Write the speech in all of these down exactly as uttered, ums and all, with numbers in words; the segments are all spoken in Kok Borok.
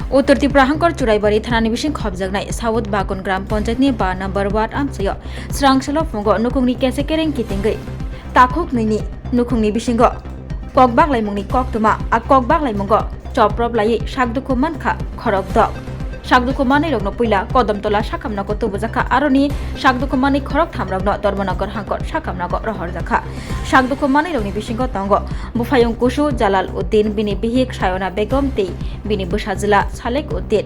Uttor Tripura hangkor Churaibari thanani bising khopjaknai South Bagon Gram Panchayat ni ba number ward amchaio srang salo phungo nukhungni kese kereng kitingwi takhuk nini nukhungni bisingo kok baglaimungni koktwma, a kok baglaimungo choprop laiwi sakdukhu mankha khorok dok. Sakdukhu manwi rokno puila Kodom Tola sakhamnago tubujakha, aroni sakdukhu manwi khorok thamrokno Dharmanagar hangkor sakhamnago rohorjakha. Sakdukhu manwi rokni bisingo tongo buphayung kusu Jalal Uddin, bini bihik Sayona Begum tei bini bwsajwla Salek Uddin.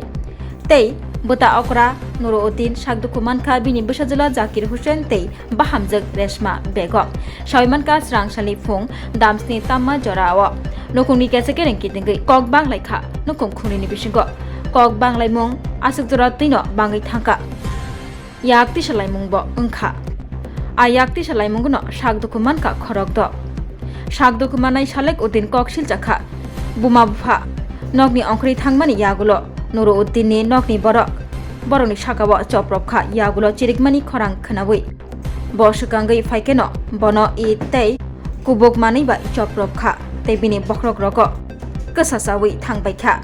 Tei bwta okra Nuru Uddin sakdukhu mankha bini bwsajwla Zakir Hussain tei bahamjwk Reshma Begum. Sawi mankha srang salni phung damsni tamma jorao nukhungni kese kereng kitingwi kok banglaikha nukhung khungnwini bisingo kok banglaimung aswk jora twino bangwi thangkha. Yak tisa laimungbo wngkha. A yak tisa laimungno sak dukhu mankha khorok dok. Sak dukhu manai Salek Uddin kok silchakha. Buma bupha nokni ongkhorwi thangmani yagulo Nuru Uddinni nokni borok borokni sakao choprop kha, yagulo chirikmani khorang khwnawi. Bo swkangwi phaikheno bono it tei kubuk manwi bai choprop kha tei bini bokhorok rogo kwsa chawi thang bai kha.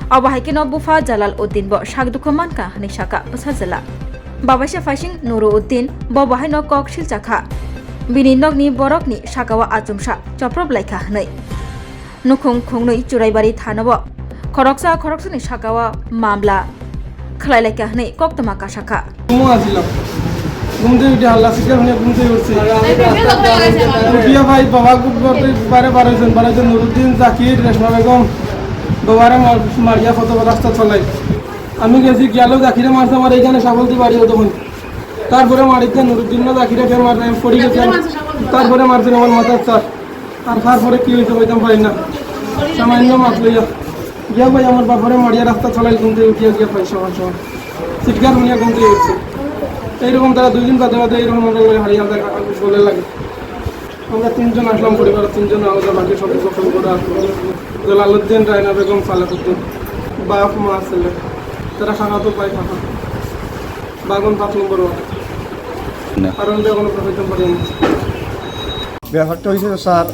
Abo hai kheno bupha Jalal Uddin bo sak dukhu mankha hwnwi sakha bwsajwla. Babaisa phaising Nuru Uddin bo bo haino kok silchakha. Bini nokni borokni sakao achomsa choprop laikha hwnwi. Nukhung khungnwi Churaibari thanao khoroksa khoroksani sakao mamla khlai laikha hwnwi koktwma kasakha. ঘুমো আসিলাম, ঘুম থেকে উঠে হাল্লা চিৎকার শুনে ঘুম থেকে উঠছি। উঠিয়া ভাই বাবা করতে বারে বারো জন, বারো জন, নুরুদ্দিন, জাকির, রেশমা বেগম, বাবারে মার-, মারিয়া কত রাস্তা চলাই। আমি গেছি, গেল জাকিরে মারছে আমার এইখানে সাবলদি বাড়ি হতো। তারপরে মারিতে নুরুদ্দিন না জাকিরে ফের মারছে, আমি পড়ে গেছি। তারপরে মারছেন আমার মাথার চার। আর তারপরে কি হয়েছে কইতাম পারি না। সামান্য মাছ লইয়া গিয়া ভাই আমার বাপরে মারিয়া রাস্তা চালাই ঘুম থেকে উঠিয়া গিয়া ভাই সমান সমান চিৎকার শুনিয়া ঘুম থেকে উঠছে। এইরকম তারা দুই দিন বাদে বাদে এইরকম আমরা লগে হারিয়ে আমরা বলে লাগে। আমরা তিনজন আসলাম পরিবারের তিনজন আলাদা, বাকি সব গোসল করে আসলো। জালালউদ্দিন, রায়না বেগম, সালেহুদ্দিন, বাপ মা ছেলে, তারা খাওয়া তো পায় খাওয়া। বাগন পাঁচ নম্বর ওয়ার্ড। না। কারণ দিয়ে কোনো প্রফিট পারি না। ব্যাপারটা হইছে যে, স্যার,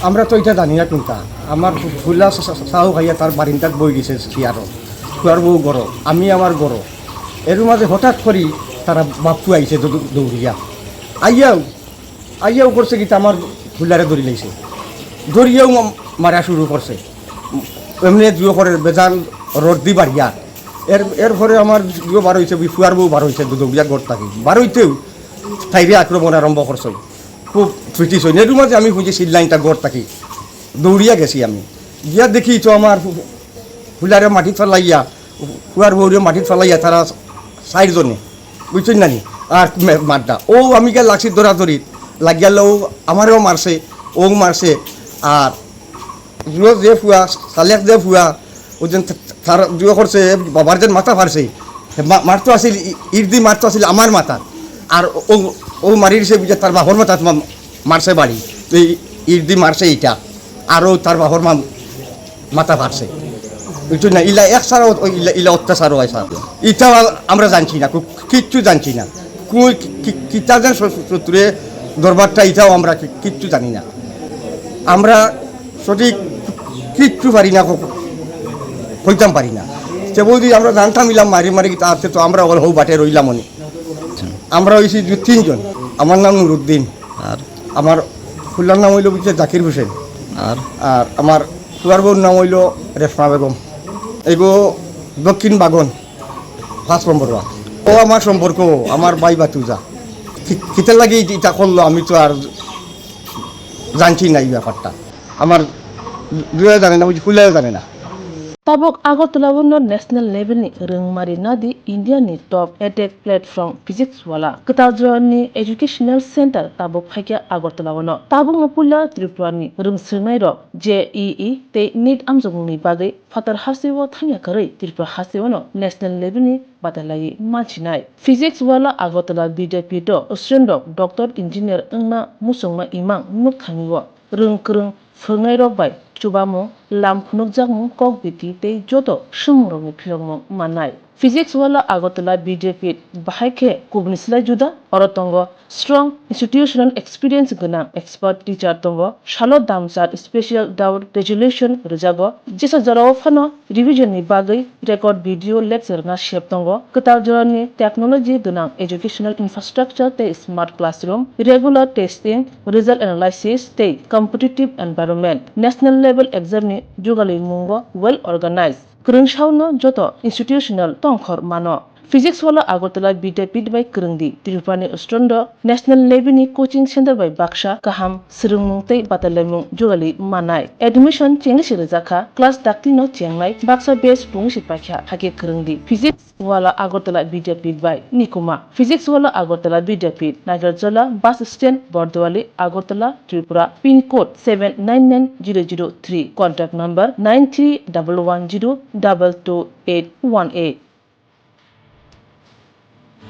আমরা তো এটা জানি না কোনটা। আমার ফুলা সা-, সা-, সাহু ভাইয়া তার বারিন্দাত বই দিছে চেয়ারও। ফুয়ার বউ গরো, আমি আমার গরো। এর মাঝে হঠাৎ করি তারা বাপ্পু আইছে দৌ-, দৌড়িয়া। আইয়াও, আইয়াও করছে কি, আমার ফুলারে ধরি লাইছে। ধরিয়াও মা-, মারা শুরু করছে। এমনি জুয়ো করে বেজান রড দি বাড়িয়া। এর, এরপরে আমার জুয়ো বার হইছে, ফুয়ার বউ বার হইছে, দৌড়িয়া ঘর থাকি। বার হইতেও তাইরে আক্রমণ আরম্ভ করছে। খুব ব্রিটিশ হই। এর মাঝে আমি খুঁজে সিল লাইনটা ঘর থাকি। দৌড়িয়া গেছি আমি। গিয়া দেখি তো আমার ফু-, ফুলারে মাটি ফালাইয়া, ফুয়ার বউরে মাটি ফালাইয়া তারা চারজনে, বুঝছেন নানি? আর মে-, মাড্ডা। ও আমি গিয়া লাগছি দৌড়াদৌড়ি। লাগিয়ালে ও আমারেও মারছে, ও মারছে। আর জুয়ো যে ফুয়া, সালেক যে ফুয়া, ও যেন থা-, থার জুয়ো করছে, বাবার যেন মাথা ফাড়ছে। মা-, মারতো আছিল, ই-, ইট দি মারতো আছিল আমার মাথা। আর ও, ও মারি দিছে বুঝে তার বাপর মাথা মা-, মারছে বাড়ি। এই ইট দি মারছে এটা। আরও তার বাপর মা-, মাথা ফাড়ছে। বুঝছো না? ইলা এক ছাড়া ও-, ইলা, ইলা অত্যাচার হয় স্যার। ইটাও আমরা জানছি না, কু-, কিচ্ছু জানছি না। কই কি, কি, কিতা যেন শ-, শত্রুরে দরবারটা ইটাও আমরা কি, কিচ্ছু জানি না। আমরা সঠিক কিচ্ছু পারি না, ক-, কইতাম পারি না। সে বলছি আমরা জানতাম ইলাম মারি মারি কিতা আছে, তো আমরা অল হউ বাটে রইলাম অনেক। আমরা হইছি যে তিনজন। আমার নাম নুরুদ্দিন। আর? আমার ফুলার নাম হইল বুঝছে জাকির হোসেন। আর? আর আমার ফুলার বউর নাম হইল রেশমা বেগম। এগো দক্ষিণ বাগন, পাঁচ নম্বর ওয়ার্ড। ও আমার সম্পর্ক, আমার ভাই ভাতুজা। কি-, কিতার লাগি ইটা করলো আমি তো আর জানছি না এই ব্যাপারটা। আমার জুয়া জানে না, ওই ফুলাও জানে না। Tabuk Agartala o no national level ni rwngmari nadi India ni top edtech platform Physics Wala. Kwtal jora ni educational center tabuk phaikha Agartala o no. Tabuk no puila Tripura ni rwngswngnai rok J E E tei NEET amjokmung ni bagwi phatar hasteo thangya kwrwi Tripura hasteo no national level ni batalaiwi manchinai. Physics Wala Agartala Vidyapeeth o student rok doctor engineer wngna muchungma imang nukthangwi o rwng kwrwng phwrwngnairok bai chubamung, lam phunukjakmung, kok biti tei joto swngmungrokni phiyokmung mannai. Physics Wala Agartala Vidyapith bahai khe kubuni slai juda, oro tongo strong institutional experience gwnang expert teacher tongo, salo damchar special doubt resolution rwjago, jesa jorao phano revision ni bagwi record video lecture na sep tongo, kwtal jorani technology gwnang educational infrastructure tei smart classroom, regular testing, result analysis tei competitive environment, national level exam ni jugalwi mungo well organized. Kwrwngsaono joto institutional tongkhor mano. Physics Wala Agartala Vidyapith bai kwrwngdi, Tripurani student rok national level ni coaching center bai baksa kaham swrwngmung tei batalaimung jugalwi mannai. Admission chengwi se rwjakha, class daktino chengnai, baksa batch pungwi se paikha, hakhe kwrwngdi. Physics Wala Agartala Vidyapith bai nikuma. Physics Wala Agartala Vidyapith, Nagarjola bus stand, Bordwali, Agartala, Tripura, pin code seven nine nine zero zero three, contact number nine three double one zero double two eight one eight.